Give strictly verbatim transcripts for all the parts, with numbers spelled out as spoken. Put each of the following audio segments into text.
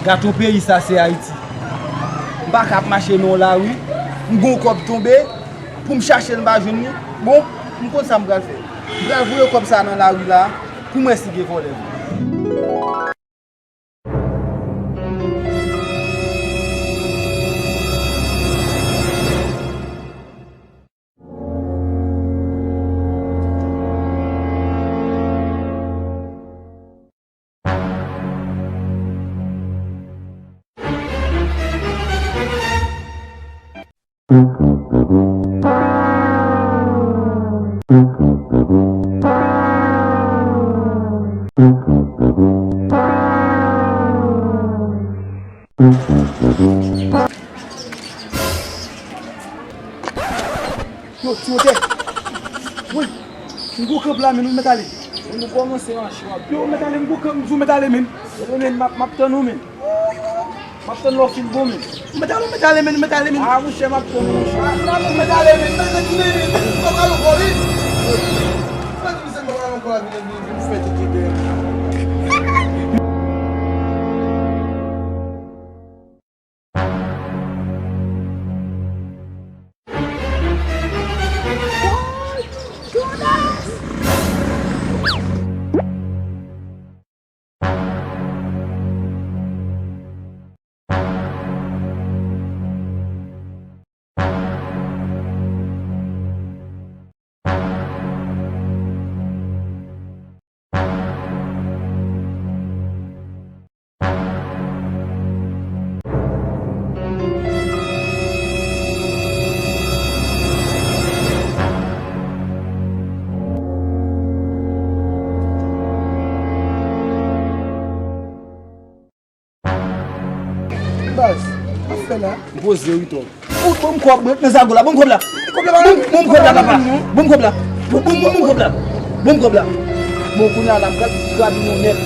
Gato peyi sa se Ayiti. M pa ka ap mache nan yon lari, m gon kòb tonbe, pou m chache l m pa jwenn li. Bon, m konn sa m pral fè. M pral voye kòb sa nan lari la, pou m wè si gen vòlè vre. Yo, Timote. Wi. M gon kanpe la, men, wi, mèt ale. Bon, nou kòmanse mache, w ap. Yo, mèt ale, m gon kanpe, m di w mèt ale, men. Yo, men, m ap, m ap tann ou, men. M ap tann lè w fin bon, men. Mèt ale, mèt ale, men, mèt ale, men. A, monchè, m ap tann ou, monchè. A, mèt ale, men, mèt ale, men, mèt ale, men. M ap al ankò, wi. Frè, misye, m ap al ankò, vin, vin, vin fè ti kite. Baz, sa w ap fè la? M poze wi, Tòg. Ou ban m kòb mwen nan zago la, ban m kòb la. Kòb la pa la. Ban m kòb la, papa. Ban m kòb la. Ban m, ban m, ban m kòb la. Ban m kòb la. Bon, kounye a la, m pral grabin ou nèt.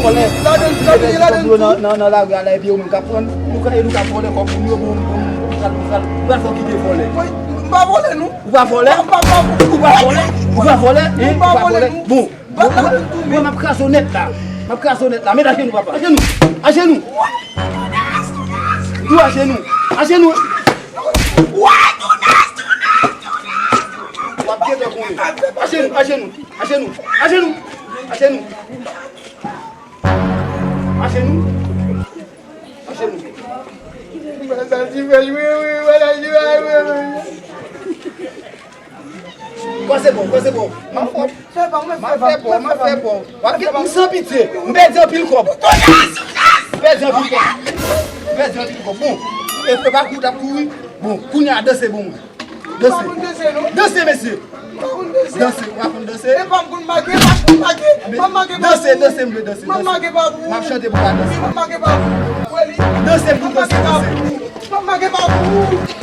Vòlè. Ladan, ladan, ladan tou. Nan, nan, nan lari a la, epi yo menm k ap pran, nou ka, e nou ka vòlè kòb moun yo, bon, bon, nou pral, nou pral, nou pral fè w kite vòlè. Woy, m pa vòlè, non. Ou pa vòlè? M pa, m pa, ou pa vòlè? Ou pa vòlè? Hein? Ou pa vòlè? Bon. Mwen, mwen, mwen, m ap kraze w nèt la. M ap kraze w nèt la. Met ajenou, papa. Ajenou. Ajenou. Di w ajenou. Ajenou. W ap gentan konnen. Ajenou, ajenou. Ajenou. Ajenou. Ajenou. Ajenou. Ajenou. Mwen santi fè jwe, wi, mwen santi fè jwe, wi. Kwè se bon, kwè se bon. M ap, m ap fè pa w, m ap fè pa w, m ap fè pa w. W ap gen, m san pitye. M pèdi anpil kòb. M pèdi anpil kòb. M pèdi anpil kòb. Bon, e, e pa kou t ap kouri. Bon, kounye a danse bon mwen. Danse. Danse, mesye. Danse, w pa konn danse? E pa m konn make, m ap make. M ap make pa pou ou. Danse, danse, m vle danse. M ap make pa pou ou. M ap chante pou w ka danse. M ap make pa pou ou. Danse pou danse, danse. M ap make pa pou ou.